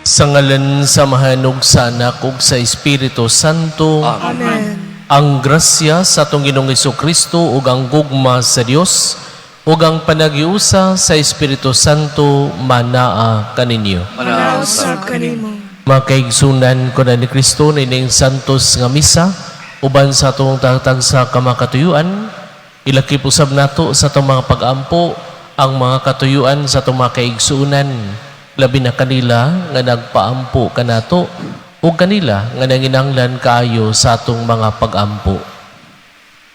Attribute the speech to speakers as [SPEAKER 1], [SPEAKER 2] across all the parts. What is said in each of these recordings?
[SPEAKER 1] Sa ngalan sa Amahan ug sa Anak ug sa Espiritu Santo.
[SPEAKER 2] Amen.
[SPEAKER 1] Ang grasya sa atong Ginoong Kristo ug ang gugma sa Dios ug ang panagiusa sa Espiritu Santo manaa kaninyo.
[SPEAKER 2] Manaa usab kanimo.
[SPEAKER 1] Mga kaigsunan ko na ni Kristo nining santos nga misa uban sa atong tagtagsa ka mga katuyuan, ilakip usab nato sa atong mga pag-ampo ang mga katuyuan sa atong mga kaigsunan, labi na kanila nga nagpaampo kanato ug kanila nga nanginanglan kaayo sa atong mga pag-ampo.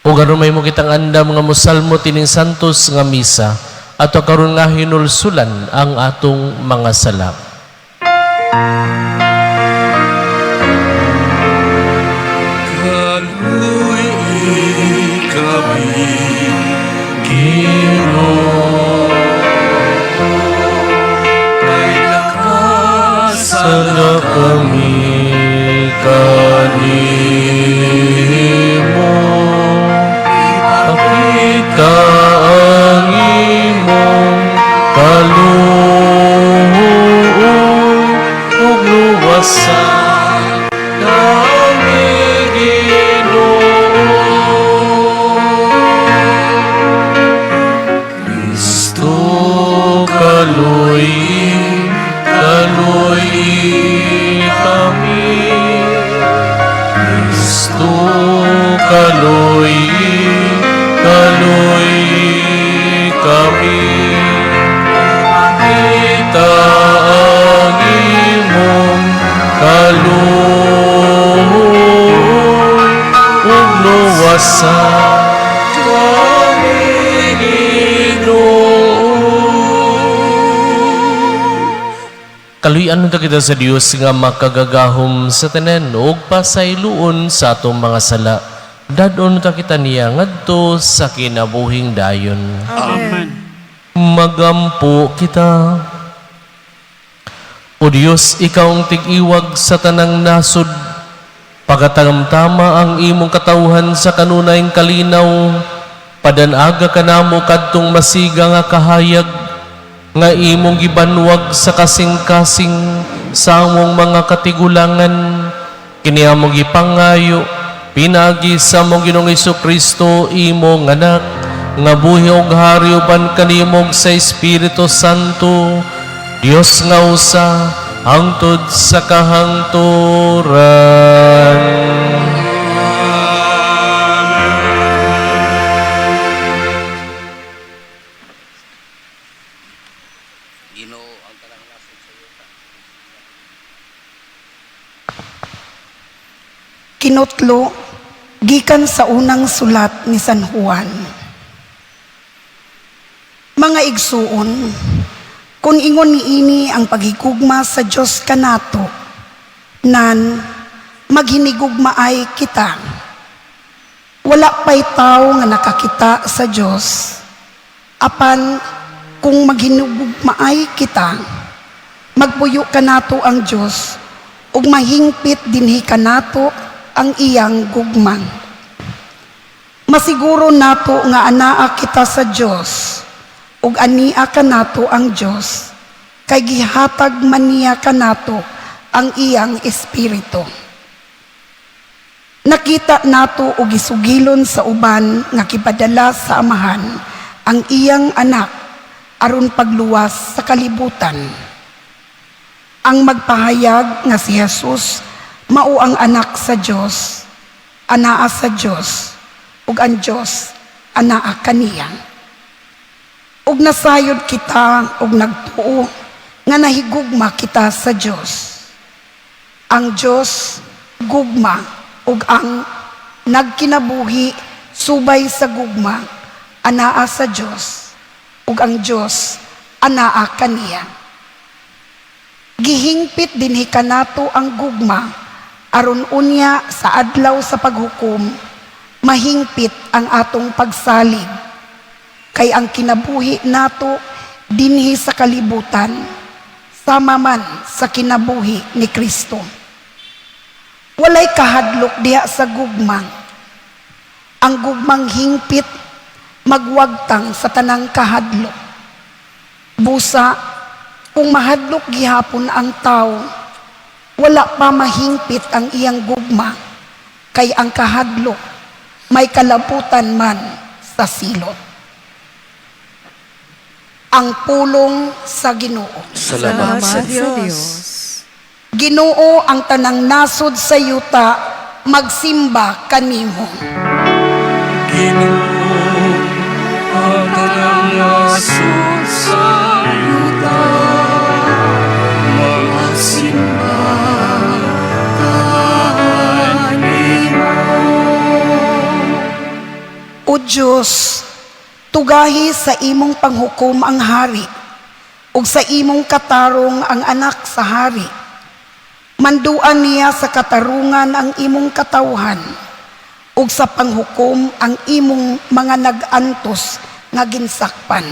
[SPEAKER 1] Ug aron may mo kitang andam nga mosalmo tining santos nga misa, ato karon nga hinulsulan ang atong mga sala.
[SPEAKER 3] Kaluy kami,
[SPEAKER 1] Ginoo,
[SPEAKER 3] kay nakasala
[SPEAKER 1] sala kami kanimo. Pakita ang imong kaluoy ug luwasa kami, Ginoo. Kristo, kaluy, kaluy kami. Kristo, kaluy, kaluy kami. Kita ang imong kaluoy ug luwasa kami, Ginoo. Kaluy-an ta kita sa Dios nga makagagahom sa tanan ug pasayloon sa atong mga sala. Dad-on ta kita niya ngadto sa kinabuhing dayon.
[SPEAKER 2] Amen.
[SPEAKER 1] Magampo kita. O Dios, ikaw ang tig-iwag sa tanang nasod. Pagatamtama ang imong katawhan sa kanunayng kalinaw. Padanaga kanamo kadtong masiga nga kahayag nga imong gibanwag sa kasing-kasing sa among mga katigulangan. Kini among gipangayo pinaagi sa among Ginoong Kristo, imong anak, nga buhi og hari uban kanimo sa Espiritu Santo, Dios nga usa, hangtod sa kahangturan.
[SPEAKER 4] Ginoo ang tanang nasod sa yuta.
[SPEAKER 5] Kinutlo gikan sa unang sulat ni San Juan. Mga igsuon, kung ingon niini ang paghigugma sa Dios kanato, nan maghinigugmaay kita. Wala pa'y tao nga nakakita sa Dios. Apan kung maghinigugmaay kita, magpuyo kanato ang Dios ug mahingpit dinhi kanato ang iyang gugma. Masiguro nato nga anaa kita sa Dios ug ania kanato ang Dios kay gihatag man niya kanato ang iyang espiritu. Nakita nato og gisugilon sa uban nga gipadala sa Amahan ang iyang anak aron pagluwas sa kalibutan. Ang magpahayag nga si Jesus mao ang anak sa Dios, anaa sa Dios, ug ang Dios anaa kaniya. Ug nasayod kita ug nagtuo nga nahigugma kita sa Dios. Ang Dios gugma, ug ang nagkinabuhi subay sa gugma anaa sa Dios ug ang Dios anaa kaniya. Gihingpit dinhi kanato ang gugma aron unya sa adlaw sa paghukom mahingpit ang atong pagsalig, kay ang kinabuhi nato dinhi sa kalibutan sama man sa kinabuhi ni Kristo. Walay kahadlok diha sa gugma. Ang gugmang hingpit magwagtang sa tanang kahadlok. Busa, kung mahadlok gihapon ang tao, Wala pa mahingpit ang iyang gugma, kay ang kahadlok may kalabutan man sa silot. Ang pulong sa Ginoo.
[SPEAKER 3] Salamat
[SPEAKER 2] sa Dios.
[SPEAKER 5] Ginoo, ang tanang nasod sa yuta magsimba kanimo.
[SPEAKER 3] Ginoo, ang tanang nasod sa yuta, magsimba kanimo.
[SPEAKER 5] O Diyos, tugahi sa imong panghukom ang hari, ug sa imong katarong ang anak sa hari. Manduan niya sa katarungan ang imong katawhan, ug sa panghukom ang imong mga nag-antos nga ginsakpan.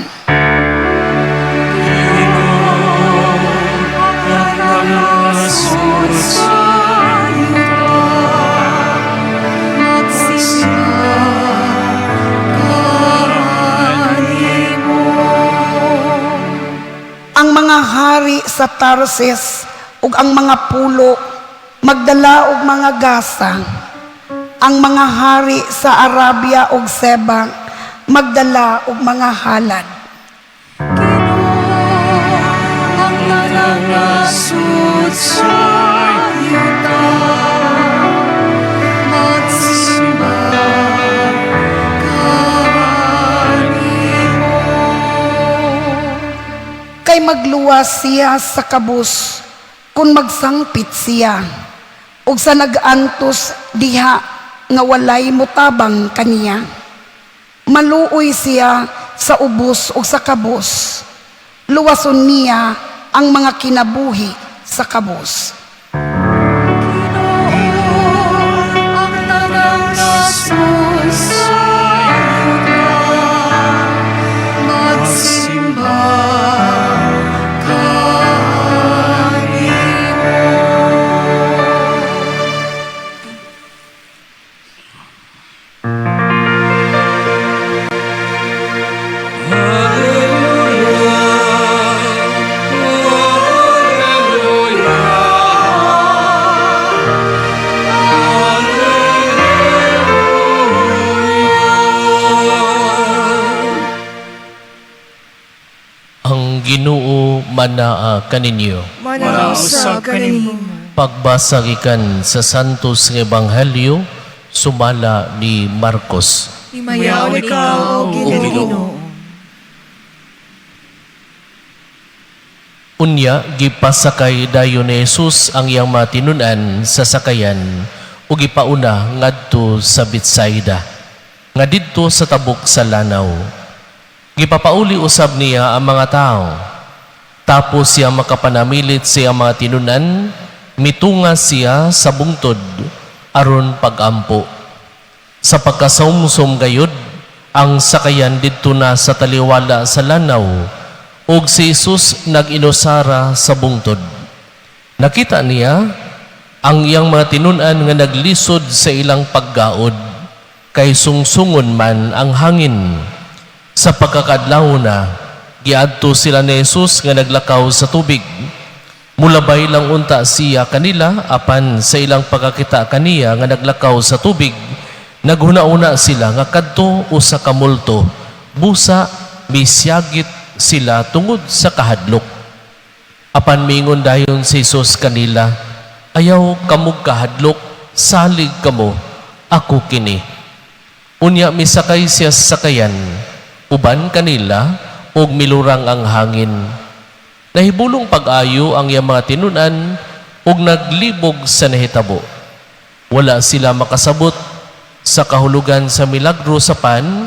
[SPEAKER 3] Ang tanang nasod sa yuta, magsimba kanimo.
[SPEAKER 5] Ang mga hari sa Tarsis ug ang mga pulo magdala og mga gasa. Ang mga hari sa Arabia ug Seba magdala og mga halad.
[SPEAKER 2] Ginoo, ang tanang nasod sa yuta, magsimba kanimo.
[SPEAKER 5] Kay magluwas siya sa kabus kung magsangpit siya, ug sa nag-antos diha nga walay mutabang kaniya. Maluoy siya sa ubos ug sa kabus. Luwason niya ang mga kinabuhi sa kabus.
[SPEAKER 2] Ginoo, ang tanang nasod sa yuta, magsimba kanimo.
[SPEAKER 3] Hallelujah, Hallelujah, Hallelujah.
[SPEAKER 1] Ang Ginoo manaa kaninyo.
[SPEAKER 2] Manaa usab kanimo.
[SPEAKER 1] Pagbasa gikan sa Santos nga Ebanghelyo sumala ni Marcos.
[SPEAKER 2] Himayaon ikaw, Ginoo.
[SPEAKER 1] Unya gipasakay dayon ni Jesus ang iyang matinun-an sa sakayan ug gipauna ngadto sa Betsaida, nga didto sa tabok sa lanaw. Gipapauli usab niya ang mga tao. Tapos siya makapanamilit sa iyang mga tinun-an, mitunga siya sa bungtod aron pagampo. Sa pagkasumsom gayud, ang sakayan didto na sa taliwala sa lanaw, ug si Jesus nag-inusara sa bungtod. Nakita niya ang iyang mga tinun-an nga naglisod sa ilang paggaod, kay sungsungon man ang hangin. Sa pagkakadlaw na, giadto sila ni Jesus nga naglakaw sa tubig. Mulabay lang unta siya kanila, apan sa ilang pagkakita kaniya nga naglakaw sa tubig, naghuna-una sila nga kadto usa ka multo. Busa misyagit sila tungod sa kahadlok. Apan mingon dayon si Jesus kanila, "Ayaw kamog kahadlok, salig kamo, ako kini." Unya misakay siya sa sakayan, uban kanila, ug milurang ang hangin. Nahibulong pag-ayo ang iyang mga tinun-an ug naglibog sa nahitabo. Wala sila makasabot sa kahulugan sa milagro sa pan,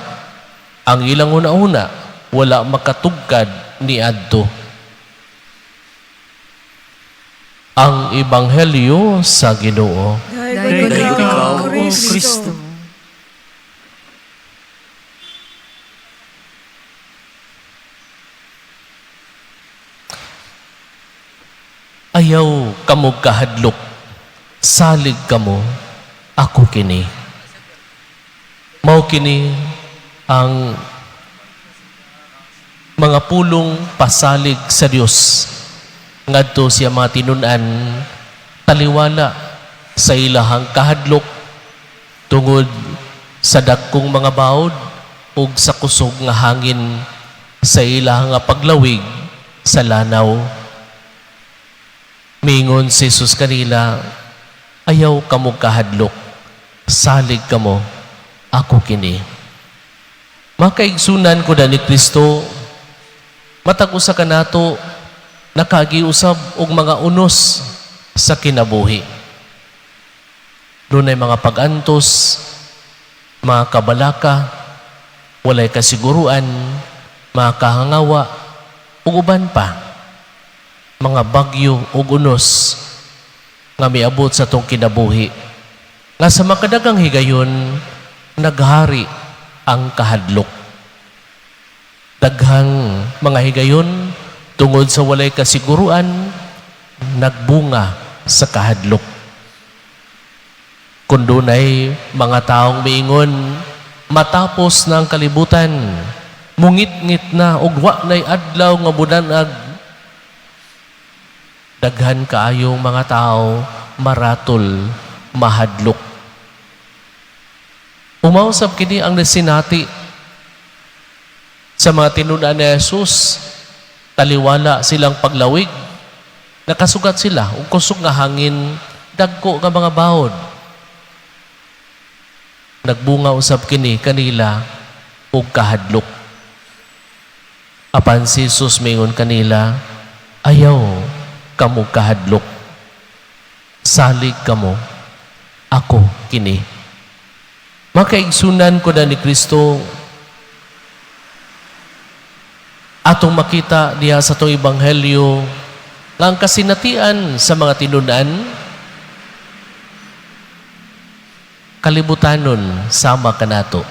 [SPEAKER 1] ang ilang una-una wala makatugkad ni adto. Ang Ebanghelyo sa Ginoo.
[SPEAKER 2] Daghig ikaw, Kristo.
[SPEAKER 1] Ayaw kamo kahadlok, salig kamo, ako kini. Mao kini ang mga pulong pasalig sa Dios ngadto siya mga tinun-an Taliwala sa ilahang kahadlok tungod sa dagkong mga bawd ug sa kusog nga hangin sa ilahang nga paglawig sa lanaw. Mingon si Jesus kanila, "Ayaw kamo kahadlok, salig kamo, ako kini." Mga kaigsunan ko ni Kristo, matag usa kanato nakaagi usab og mga unos sa kinabuhi. Dunay mga pag-antos, mga kabalaka, walay kasiguruan, mga kahangawa, ug uban pa. Mga bagyo ug unos nga miabot sa atong kinabuhi. Nga sa makadagang higayon, naghari ang kahadlok. Daghang mga higayon, tungod sa walay kasiguruan, nagbunga sa kahadlok. Kung dunay mga taong miingon, "Matapos na ang kalibutan, mungit-ngit na ug wa na'y adlaw nga mudan-ag," daghan kaayong mga tao maratol, mahadlok. Mao usab kini ang nasinati sa mga tinun-an ni Jesus. Taliwala silang paglawig, nakasugat sila og kusog nga hangin, dagko nga mga bawod. Nagbunga usab kini kanila og kahadlok. Apan si Jesus mingon kanila, "Ayaw kamo kahadlok. Salig kamo, ako kini." Makaigsunan ko na ni Kristo, atong makita diha sa atong ebanghelyo nga ang kasinatian sa mga tinun-an kalibutanon sama kanato.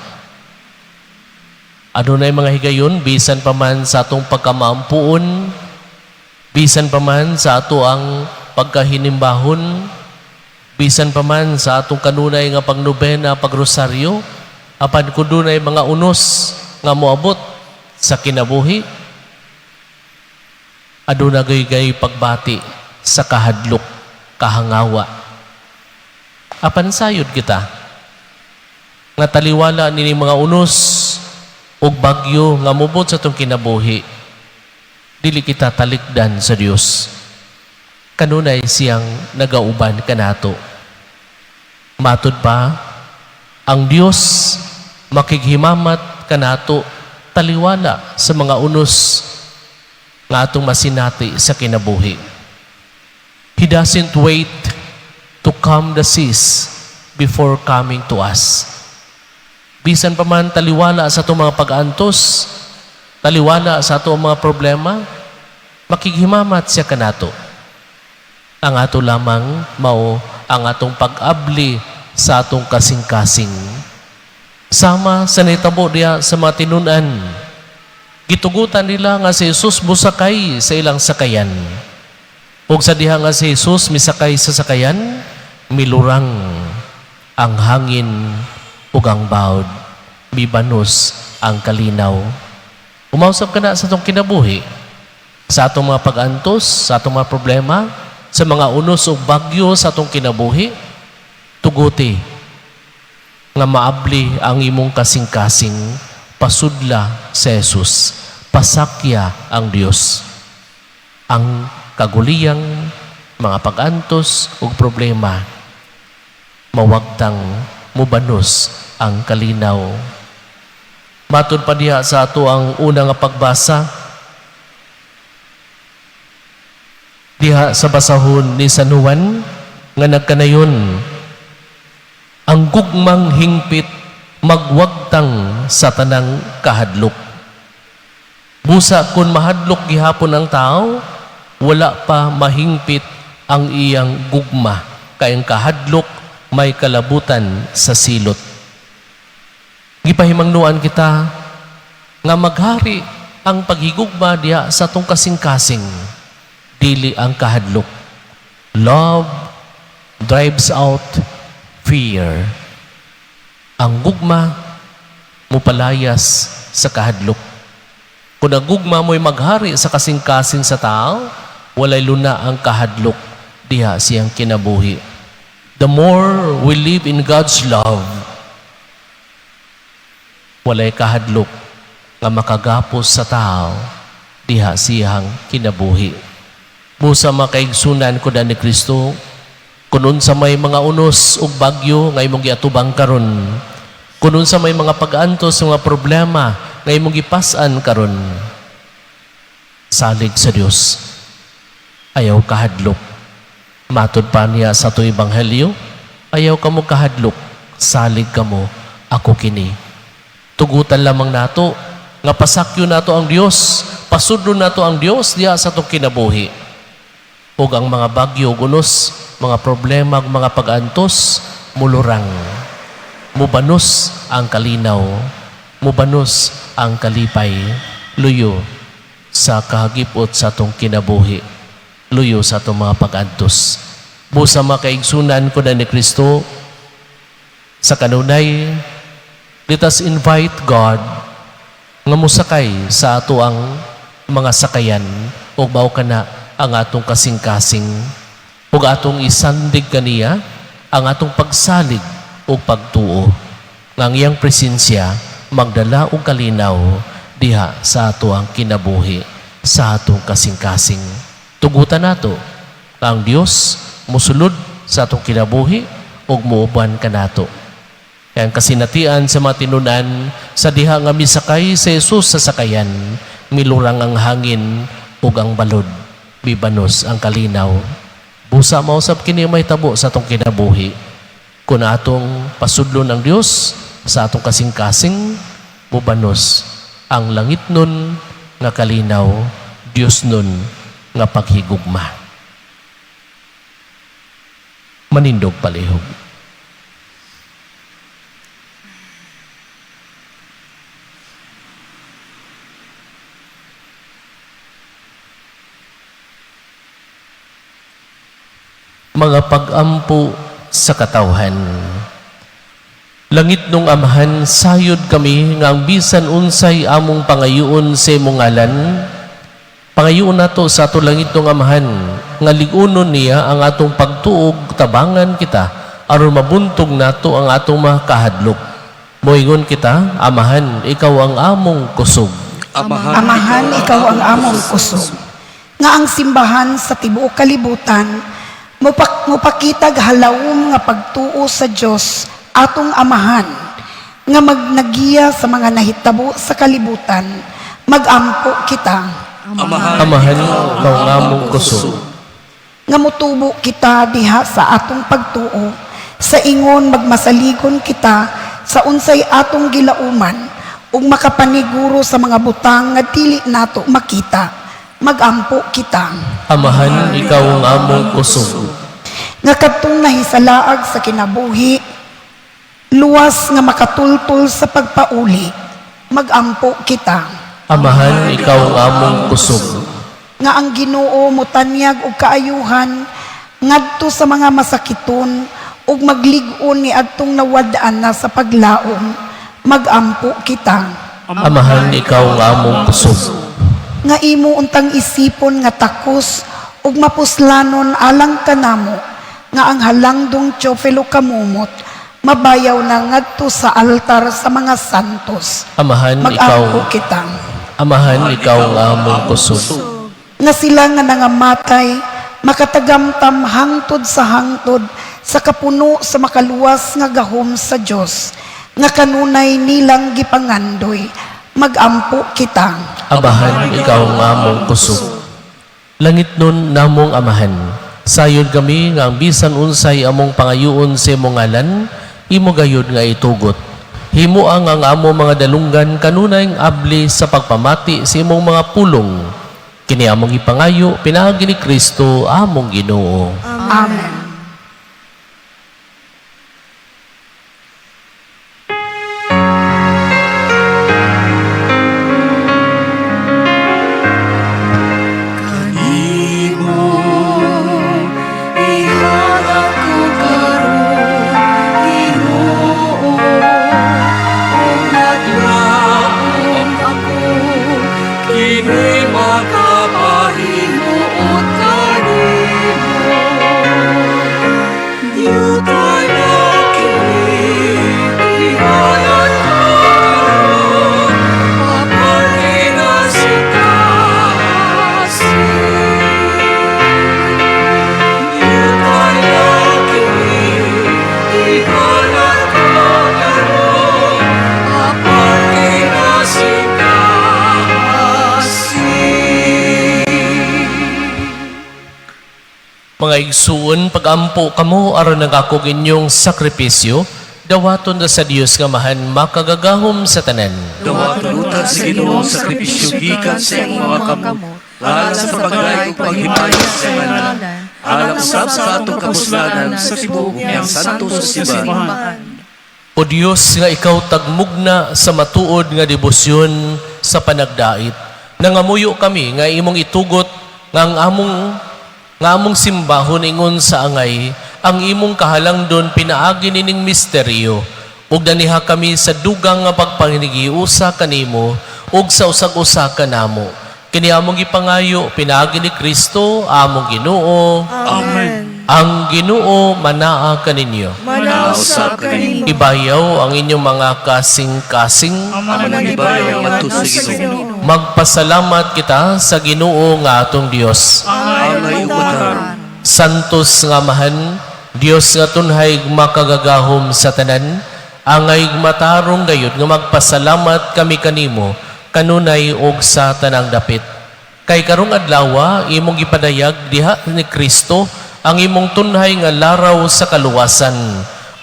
[SPEAKER 1] Adunay mga higayon, bisan pa man sa atong pagkamaampuon, bisan pa man sa ato ang pagkahinimbahon, bisan pa man sa atong kanunay nga pagnobena, pagrosaryo, apan kung dunay mga unos nga moabot sa kinabuhi, aduna gay pagbati sa kahadlok, kahangawa. Apan sayod kita nga taliwala nini mga unos ug bagyo nga mobot sa atong kinabuhi, dili kita talikdan sa Dios. Kanunay siyang nagauban kanato. Matud pa, ang Dios makighimamat kanato taliwala sa mga unos nga atong masinati sa kinabuhi. He doesn't wait to calm the seas before coming to us. Bisan pa man taliwala sa atong mga pag-antos, taliwala sa atong mga problema, makighimamat siya kanato. Ang ato lamang mao ang atong pag-abli sa atong kasing-kasing. Sama sa nahitabo diha sa mga tinun-an, gitugutan nila nga si Jesus musakay sa ilang sakayan. Ug sa diha nga si Jesus misakay sa sakayan, milurang ang hangin ug ang bawd, mibanos ang kalinaw. Mao usab kana sa atong kinabuhi, sa atong mga pag-antos, sa atong mga problema, sa mga unos ug bagyo sa atong kinabuhi, tuguti nga maabli ang imong kasing-kasing, pasudla sa Jesus, pasakya ang Dios. Ang kaguliyang, mga pag-antos ug problema, mawagtang mubanos ang kalinaw. Matud pa diha sa ato ang una nga pagbasa, diha sa basahon ni San Juan nga nagkanayon, ang gugmang hingpit magwagtang sa tanang kahadlok. Busa kung mahadlok gihapon ang tao, wala pa mahingpit ang iyang gugma, kay ang kahadlok may kalabutan sa silot. Gipahimangnuan kita nga maghari ang paghigugma diha sa atong kasing-kasing, dili ang kahadlok. Love drives out fear. Ang gugma mupalayas sa kahadlok. Kung ang gugma mo'y maghari sa kasing-kasing sa tao, walay luna ang kahadlok. diha siyang kinabuhi. The more we live in God's love, walay kahadlok nga makagapos sa tao diha siyang kinabuhi. Busa, mga kaigsunan ko ni Kristo, kung unsa may mga unos ug bagyo nga imong giatubang karon, kung unsa may mga pag-antos, mga problema nga imong gipas-an karon, salig sa Dios. Ayaw kahadlok. Matod pa niya sa ato ebanghelyo, ayaw kamo kahadlok, salig kamo, ako kini. Tugutan lamang nato nga pasakyo nato ang Dios, pasudlo nato ang Dios diha sa atong kinabuhi. Ug ang mga bagyo ug unos, mga problema ug mga pag-antos, mulurang. Mubanos ang kalinaw, mubanos ang kalipay, luyo sa kahagipot sa atong kinabuhi, luyo sa atong mga pag-antos. Busa, mga kaigsunan ko na ni Kristo, sa kanunay, let us invite God nga musakay sa ato ang mga sakayan ug mao kana ang atong kasing-kasing ug atong isandig kaniya ang atong pagsalig ug pagtuo nga ang iyang presensya magdala og kalinaw diha sa ato ang kinabuhi, sa atong kasing-kasing. Tugutan nato nga ang Dios musulod sa atong kinabuhi ug muuban kanato. Kaya ang kasinatian sa mga tinunan, sa diha nga misakay si Jesus sa sakayan, milurang ang hangin ug ang balod, mibanos ang kalinaw. Busa mausab kini mahitabo sa atong kinabuhi. Kung atong pasudlon ang Dios sa atong kasing-kasing, mubanos ang langit nun nga kalinaw, Dios nun nga paghigugma. Manindog palihog. Mga pag-ampo sa katawhan. Langit nung Amahan, sayod kami nga ang bisan unsay among pangayuon sa imong ngalan, pangayuon nato sa ato langit nung Amahan, nga lig-unon niya ang atong pagtuo ug tabangan kita aron mabuntog nato ang atong mga kahadlok. Moingon kita, Amahan, ikaw ang among kusog.
[SPEAKER 2] Amahan,
[SPEAKER 5] Amahan, ikaw ang among kusog. Nga ang simbahan sa tibuok kalibutan, mupakitag halawom nga pagtuo sa Dios atong Amahan, nga magnagiya sa mga nahitabo sa kalibutan, magampo kita.
[SPEAKER 2] Amahan,
[SPEAKER 1] Amahan, ikaw ang among kusog.
[SPEAKER 5] Nga mutubo kita diha sa atong pagtuo, sa ingon magmasaligon kita sa unsay atong gilauman ug makapaniguro sa mga butang nga dili nato makita, magampo kita.
[SPEAKER 1] Amahan, ikaw ang among kusog.
[SPEAKER 5] Nga kadtong nahisalaag sa kinabuhi, luwas nga makatultol sa pagpauli, magampo kita.
[SPEAKER 1] Amahan, ikaw ang among kusog.
[SPEAKER 5] Nga ang Ginoo motanyag og kaayuhan ngadto sa mga masakiton ug maglig-on ni adtong nawad-an na sa paglaom, magampo kita.
[SPEAKER 1] Amahan, ikaw ang among kusog.
[SPEAKER 5] Nga imo untang isipon nga takos ug mapuslanon alang kanamo nga ang halangdong Teofilo Camomot mabayaw na ngadto sa altar sa mga santos,
[SPEAKER 1] Amahan, ikaw
[SPEAKER 5] magampo kita.
[SPEAKER 1] Amahan, ikaw ang among kusog.
[SPEAKER 5] Nga sila nga nangamatay makatagamtam hangtod sa hangtod sa kapuno sa makaluwas nga gahom sa Dios nga kanunay nilang gipangandoy, magampo kita.
[SPEAKER 1] Amahan, ikaw ang among kusog. Langit nun namong Amahan, sayod kami nga ang bisan unsay among pangayuon sa imong ngalan, imo gayud nga itugot. Himoa ang amo mga dalunggan kanunay abli sa pagpamati sa imong mga pulong. Kini among ipangayo pinaagi ni Kristo among Ginoo.
[SPEAKER 5] Amen.
[SPEAKER 2] Kanimo ihalad ko karon, Ginoo, ug naglaom ako kini makapahimuot kanimo.
[SPEAKER 1] Mga igsuon, pagampo kamo aron ang akong inyong sakripisyo, dawaton na sa Dios nga Amahan makagagahom sa tanan.
[SPEAKER 3] Dawaton utan sa Ginoo ang sakripisyo gikan sa imong mga kamot, alang sa pagdayeg ug paghimaya sa iyang ngalan, alang usab sa atong kapuslanan sa tibuok niyang santo sa simbahan.
[SPEAKER 1] O Dios nga ikaw tagmugna sa matuod nga debosyon sa panagdait. Nangamuyo kami nga imong itugot nga ang among simbahon ingon sa angay ang imong kahalangdon pinaagi nining misteryo, ug daniha kami sa dugang nga pagpanginigiusa kanimo ug sa usag-usa kanamo. Kini among gipangayo pinaagi ni Kristo among Ginoo.
[SPEAKER 3] Amen.
[SPEAKER 1] Ang Ginoo manaa kaninyo.
[SPEAKER 3] Manaa usab kanimo.
[SPEAKER 1] Ibayaw ang inyong mga kasing-kasing.
[SPEAKER 3] Amo nang ibayaw ngadto sa Ginoo.
[SPEAKER 1] Magpasalamat kita sa Ginoo nga atong Dios.
[SPEAKER 3] Angay ug matarong.
[SPEAKER 1] Santos nga Amahan, Dios nga tunhay makagagahom sa tanan, angay matarong gayud nga magpasalamat kami kanimo kanunay og sa tanang dapit. Kay karong adlawa imong gipadayag diha ni Kristo ang imong tunhay nga laraw sa kaluwasan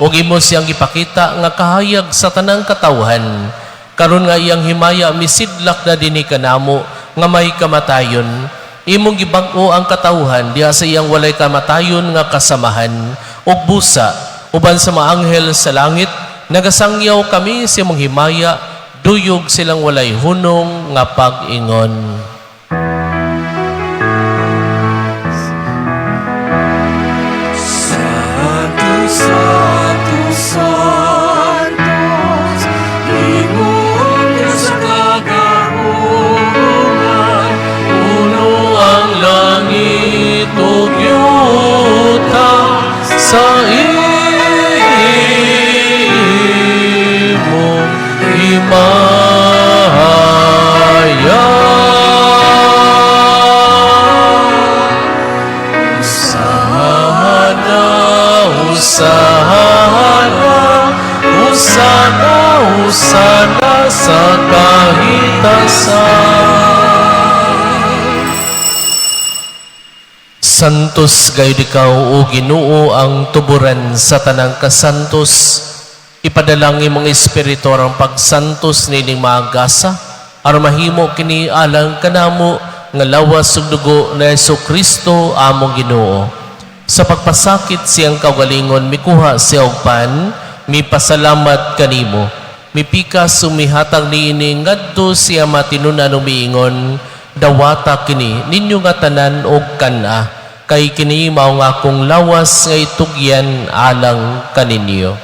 [SPEAKER 1] ug imo siyang gipakita nga kahayag sa tanang katawhan. Karon nga iyang himaya misidlak na dinhi kanamo nga may kamatayon, imong gibag-o ang katawhan diha sa iyang walay kamatayon nga kasamahan ug busa uban sa mga anghel sa langit nagasangyaw kami sa imong himaya, duyog silang walay hunong nga pag-ingon.
[SPEAKER 3] Santo, Santo, Santo, Ginoong Diyos sa kagahuman,
[SPEAKER 1] Puno ang langit ug yuta sa imong himaya. Hosana, Hosana, Hosana, Hosana sa kahitasan. Santos gayud ikaw, o Ginoo, ang tuburan sa tanang kasantos. Ipadala ang imong Espiritu aron pagsantos nining mga gasa, aron mahimo kini alang kanamo nga lawas ug dugo ni Hesus Kristo among Ginoo. Sa pagpasakit siyang kaugalingon, mikuha siya og pan, mipasalamat kanimo. Mipikas ug mihatag niini ngadto siya matinun-an ug miingon, "Dawata kini ninyo nga tanan og kan-a, kay kini mao nga akong lawas nga itugyan alang kaninyo."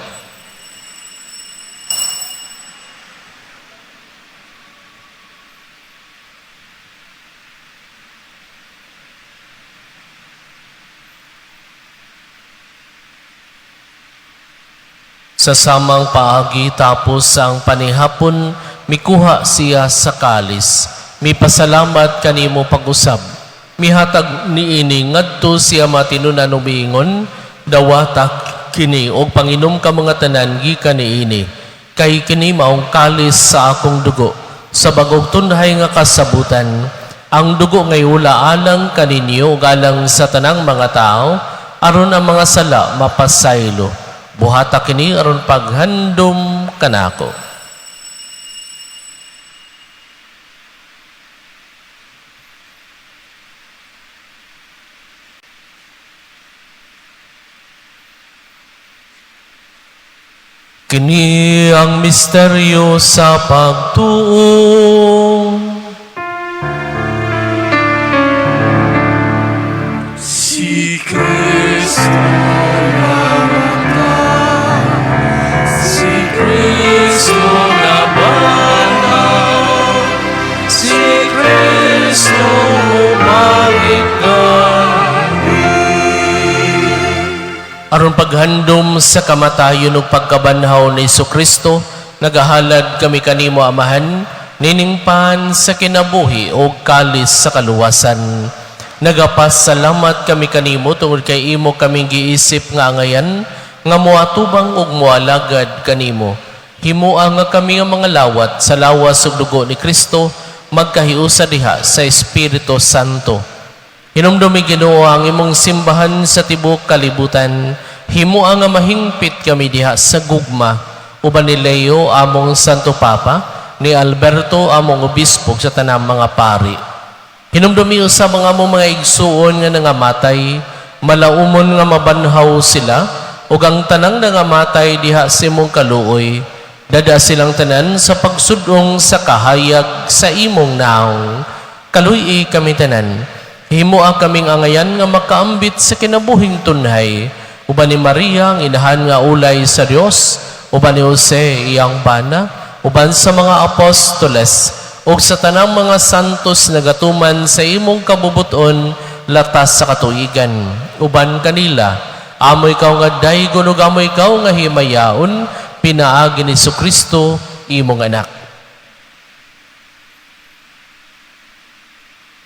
[SPEAKER 1] Sa samang paagi, tapos ang panihapon, mikuha siya sa kalis. Mipasalamat kanimo pag-usab. Mihatag niini ngadto siya matinunan ug miingon, "Dawata kini og panginom ka mga tanan gikan niini. Kay kini maong kalis sa akong dugo sa bagong tunhay nga kasabutan. Ang dugo ngay ula alang kaninyo ug alang sa tanang mga tao aron ang mga sala mapasaylo. Buhata kini aron paghandom kanako." Kini ang misteryo sa pagtuo.
[SPEAKER 3] Si Kristo namatay, si Kristo nabanhaw, si Kristo bumalik gani.
[SPEAKER 1] Aron paghandom sa kamatayon ug pagkabanhaw ni Kristo, nagahalad kami kanimo, Amahan, nining pan sa kinabuhi o kalis sa kaluwasan. Nagapasalamat kami kanimo tungod kay imo kaming giisip nga angayan nga moatubang ug moalagad kanimo. Himoa nga kami nga mga lawat sa lawas ug dugo ni Kristo magkahiusa diha sa Espiritu Santo. Hinumdumi, Ginoo, ang imong simbahan sa tibuok kalibutan. Himoa nga mahingpit kami diha sa gugma uban ni Leo among Santo Papa, ni Alberto among obispo, sa tanang mga pari. Hinumdumi usab ang among mga igsuon nga nangamatay, malaumon nga mabanhaw sila, ug ang tanang nangamatay diha sa imong kaluoy. Dad-a silang tanan sa pagsudong sa kahayag sa imong naong. Kaluy-i kami tanan. Himoa kaming angayan nga makaambit sa kinabuhing tunhay. Uban ni Maria, ang inahan nga ulay sa Dios, uban ni Jose, iyang bana, uban sa mga apostoles, ug sa tanang mga santos nagatuman sa imong kabubuton latas sa katuigan. Uban kanila, amo ikaw nga daygon ug amo ikaw nga himayaon, pinaagi ni Kristo imong anak.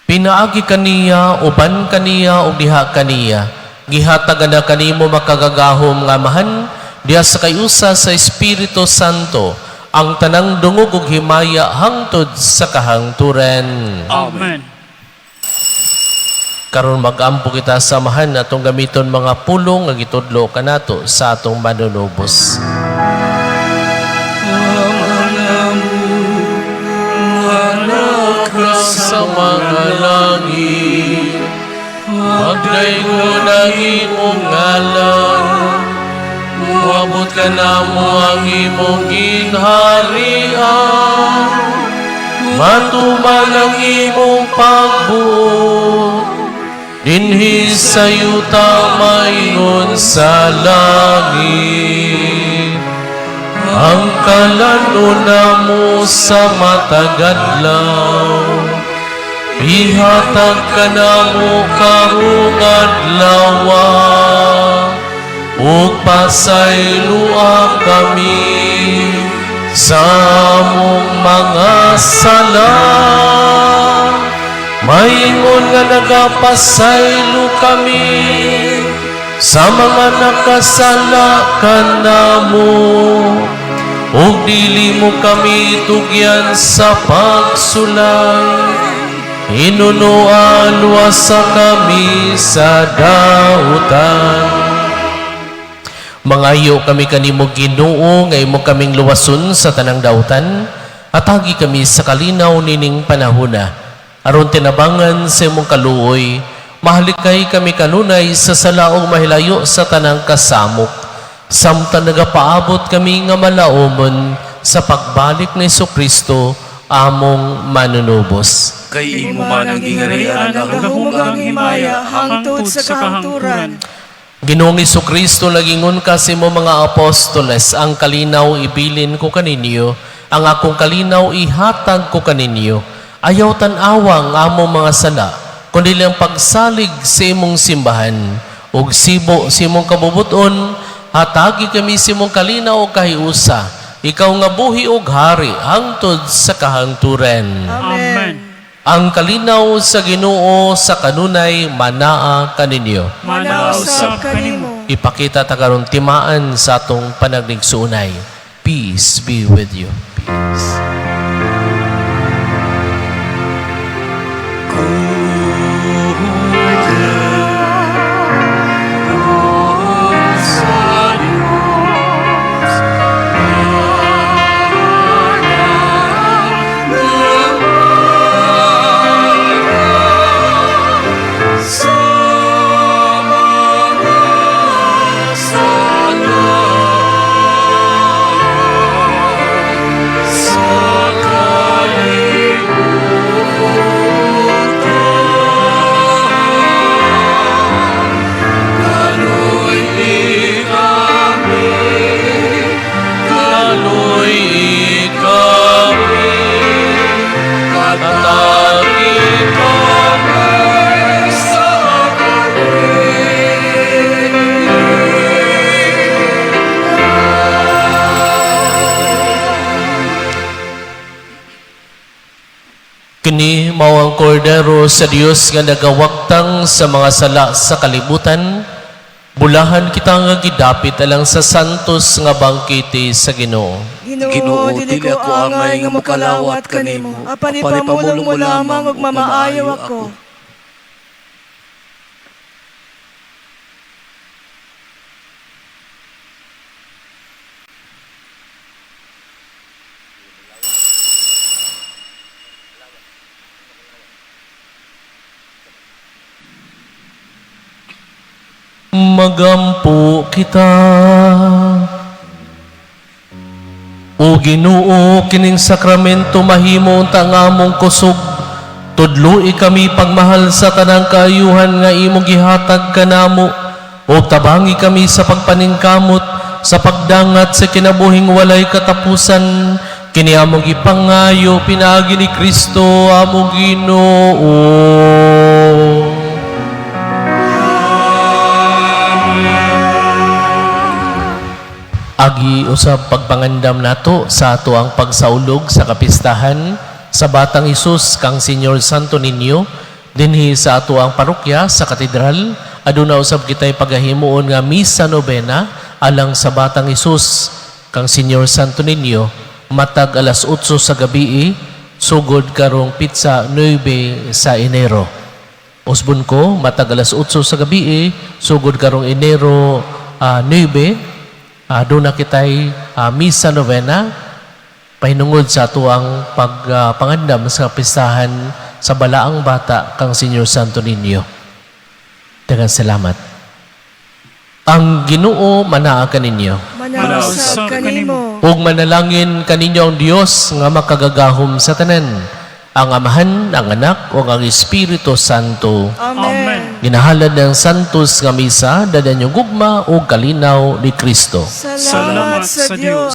[SPEAKER 1] Pinaagi kaniya, uban kaniya, ug diha kaniya. Gihatag na kanimo makagagahom nga Amahan, diha sa kayusa sa Espiritu Santo, ang tanang dungog ug himaya hangtod sa kahangturan.
[SPEAKER 6] Amen.
[SPEAKER 1] Karon mag-ampo kita sa Amahan, atong gamiton mga pulong nga gitudlo kanato sa atong Manunubos. Sa mga langit, pagdaygon ang imong ngalan, moabot kanamo ang imong gingharian, matuman ang imong pagbuot, dinhi sa yuta maingon sa langit. Ang kalan-on namo sa matag adlaw, ihatag kanamo karong adlawa, ug pasaylua kami sa among mga sala, maingon nga nagapasaylo kami sa mga nakasala kanamo, ug dili mo kami tugyan sa pagsulay, hinunoa luwasa kami sa dautan. Mangayo kami kanimo, Ginoo, nga imo kaming luwason sa tanang dautan, atagi kami sa kalinaw nining panahona, aron tinabangan sa imong kaluoy, mahalikay kami kanunay sa sala ug mahilayo sa tanang kasamok, samtang nagapaabot kami nga malaumon sa pagbalik ni Kristo among Manunubos.
[SPEAKER 3] Kay imo man ang gingharian, ang
[SPEAKER 2] ang gahom, ang himaya, hangtod sa kahangturan.
[SPEAKER 1] Ginoong Kristo, nagingon ka sa imong mga apostoles, "Ang kalinaw ibilin ko kaninyo, ang akong kalinaw ihatag ko kaninyo. Ayaw tan-awa ang among mga sala, kundi ang pagsalig sa imong simbahan. Ug sibo sa imong kabubuton, hatagi kami sa imong kalinaw ug kahiusa. Ikaw nga buhi ug hari hangtod sa kahangturan."
[SPEAKER 6] Amen.
[SPEAKER 1] Ang kalinaw sa Ginoo sa kanunay manaa kaninyo.
[SPEAKER 6] Manaa usab kanimo.
[SPEAKER 1] Ipakita ta karon timaan sa atong panagligsuonay. Peace be with you. Peace.
[SPEAKER 3] Sa mga sala sa kalibutan, kaluy-i kami,
[SPEAKER 1] Kaluy-i kami, hatagi kami
[SPEAKER 3] sa
[SPEAKER 1] Kini mao ang kordero sa Dios nga nagawagtang sa mga sala sa kalibutan. Bulahan kita nga gidapit alang sa santos nga bangkete sa Ginoo.
[SPEAKER 2] Ginoo, dili ko angay nga mokalawat kanimo. Apan ipamulong mo lamang ug mamaayo ako.
[SPEAKER 1] Magampo kita. O Ginoo, kining sakramento mahimo unta nga among kusog. Tudloi kami pagmahal sa tanang kaayuhan nga imong gihatag kanamo. O tabangi kami sa pagpaningkamot, sa pagdangat sa kinabuhing walay katapusan. Kini among gipangayo pinaagi ni Kristo among Ginoo. Agi usab pagpangandam nato sa ato ang pagsaulog sa kapistahan sa Batang Hesus kang Señor Santo Niño dinhi sa ato ang parokya sa katedral. Aduna usab kitay pagahimuon nga misa novena alang sa Batang Hesus kang Señor Santo Niño matag alas 8 sa gabi, sugod karong petsa 9 sa Enero. Usbon ko, matag alas 8 sa gabi, sugod karong Enero 9, duna kitay misa novena pahinungod sa atuang pagpangandam sa kapistahan sa Balaang Bata kang Señor Santo Niño. Daghang salamat. Ang Ginoo manaa kaninyo.
[SPEAKER 2] Manaa usab kanimo.
[SPEAKER 1] Ug manalangin kaninyo ang Dios nga makagagahom sa tanan, ang Amahan, ang Anak, ug ang Espiritu Santo.
[SPEAKER 2] Amen.
[SPEAKER 1] Ginahalad ng Santos nga Misa, dada yung gugma ug kalinaw ni Kristo.
[SPEAKER 2] Salamat sa Dios.